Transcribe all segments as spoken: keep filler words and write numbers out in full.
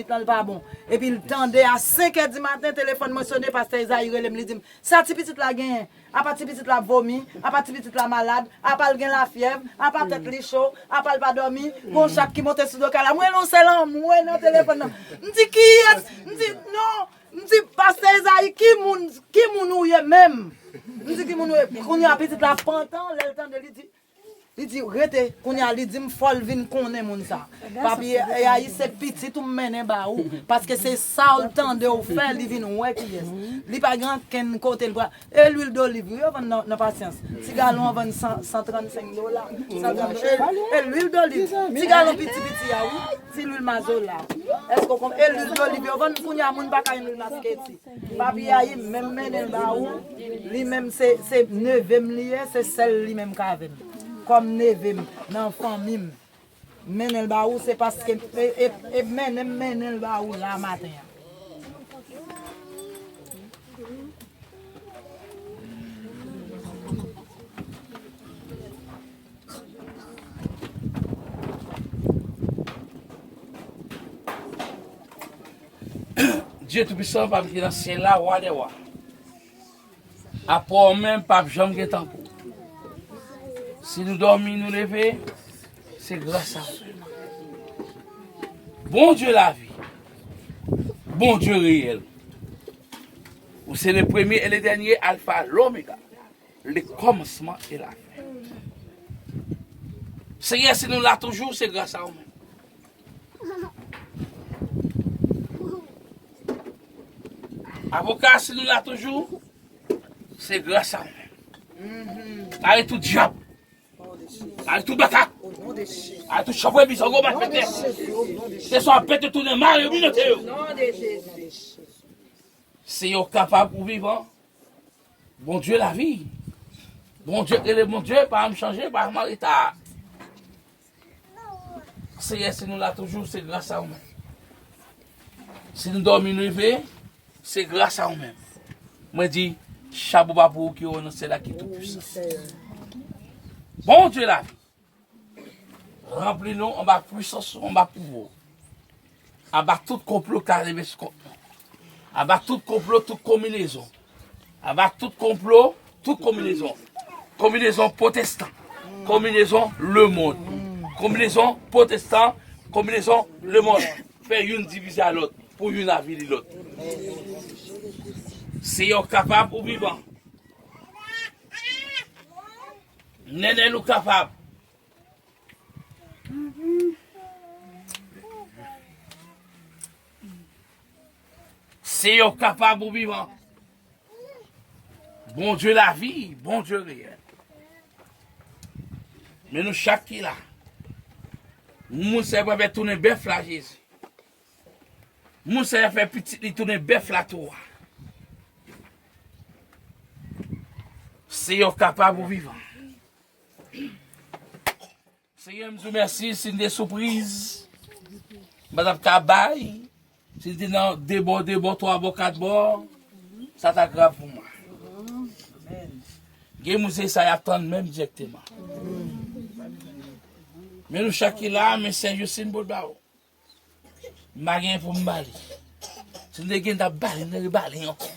pitit lan, l pa bon. Epi l tande a senk è di maten, telefòn mwen sonnen, pastè Ezayi rele m, li di m, "Sa ti pitit la genyen? Apa ti pitit la ap vomi? Apa ti pitit la malad? Apa l gen lafyèv? Apa tèt li cho? Apa l pa dòmi? Gon chak ki monte sou do kay la?" Mwen lanse lanmou nan telefòn nan. M di, "Kiyès?" M di, "Non." M di, "Pastè Ezayi, ki moun, ki moun ou ye menm?" M di, "Ki moun ou ye?" Kounye a pitit la pantan, lè l tande, li di, li di, "Rete." Kounye a li di m fò l vin konnen moun sa. Papi Ezayi se pitit ou m mennen ba ou, paske se sa w tande w fè, li vin wè kiyès. Li pa gen ankenn kote l pral. E lwil doliv wi yo vann nan, nan Pasyans. Ti galon an vann san, san trannsenk dola. San trannsenk. E lwil doliv, ti galon piti piti a wi. Ti lwil mazola. Èske w konprann? E lwil doliv yo vann kounye a, moun pa ka jwenn lwil masketi. Papi Ezayi menm mennen l ba ou. Li menm se, se neve m li ye, se sèl li menm k avè m. Kòm neve m, nan fanmi m. Mennen l ba ou, se paske e, e, e mennen m mennen l ba ou la maten an. Dye Toupisan, pa m ki nan syèl la, Wa dè wa. Apa w menm, p ap janm gen tankou w. Si nou dòmi, nou leve, se gras a ou. Bondye lavi, Bondye reyèl. Ou se le premye e le dènye, Alfa, Lomega, le kòmansman e la fen. Senyè, si nou la toujou, se gras a ou menm. Avoka, si nou la toujou, se gras a ou menm. Arete tout dyab. Arete tout baka. Arete tout chanpwèl, bizango, malfektè. Se swa pete tounen mare yo, minote yo. Senyè, w kapab, ou vivan. Bondye lavi. Bondye k rele Bondye, pa janm chanje, pa janm an reta. Senyè, si nou la toujou, se gras a ou menm. Si nou dòmi, nou leve, se gras a ou menm. Mwen di, chapo ba pou ou ki o nan syèl la, ki tou pwisan. Bondye lavi. Ranpli nou anba pwisans ou, anba pouvwa w. Aba tout konplo k ta leve sou kont nou. Aba tout konplo, tout konbinezon. Aba tout konplo, tout konbinezon. Konbinezon pwotestan. Konbinezon lemonn. Konbinezon pwotestan, konbinezon lemonn. Fè youn divize a lòt, pou youn avili lòt. Senyè, w kapab, ou vivan. Nenel, ou kapab. Senyè, w kapab, ou vivan. Bondye lavi, Bondye reyèl. Men nou chak ki la. Moun sa yo pral fè tounen bèf la, Jezi. Moun sa yo fè pitit li tounen bèf la tou a. Senyè, w kapab, ou vivan. Senyè, m di w mèsi, si n te sou priz, m pa t ap ka bay. Si n te nan de bò, de bò, twa bò, kat bò, sa ta grav pou mwen. Gen moun se sa y ap tann menm dirèkteman. Men nou chak ki la, men Sè Jistin pou l ba ou. M pa gen pou m ba li. Si m te gen, m t ap ba li, m te ba li ankò.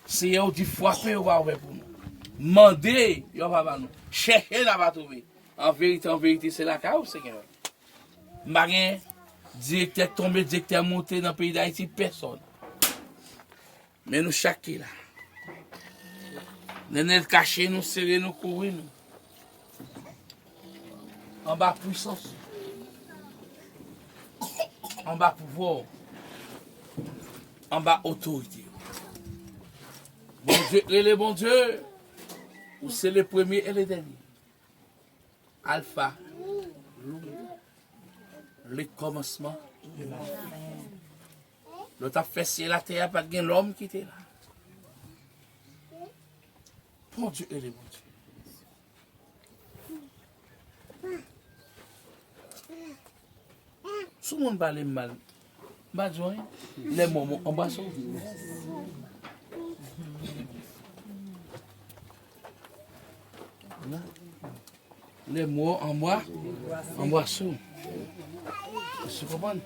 Senyè, ou di frape, yo va ouvè pou nou. Mande, yo va ba nou. Chèche, n a va twouve. An verite, an verite, se lakay ou, Senyè. M pa gen direktè k tonbe, direktè monte nan peyi Dayiti, pèsòn. Men nou chak ki la. Nenel kache nou, sere nou, kouvri nou. Anba pwisans ou. Anba pouvwa ou. Anba otorite ou. Bondye rele Bondye. Ou se le premye e le dènye. Alfa, Lomega, le kòmansman. Lè w t ap fè syèl atè a, pa t gen lòm ki te la. Bondye, ele Bondye. Si yon moun pale m mal, m pa di w anyen. Lè mò, mò, anbwase w. Lè mò, anbwa, anbwase w. Èske w konprann?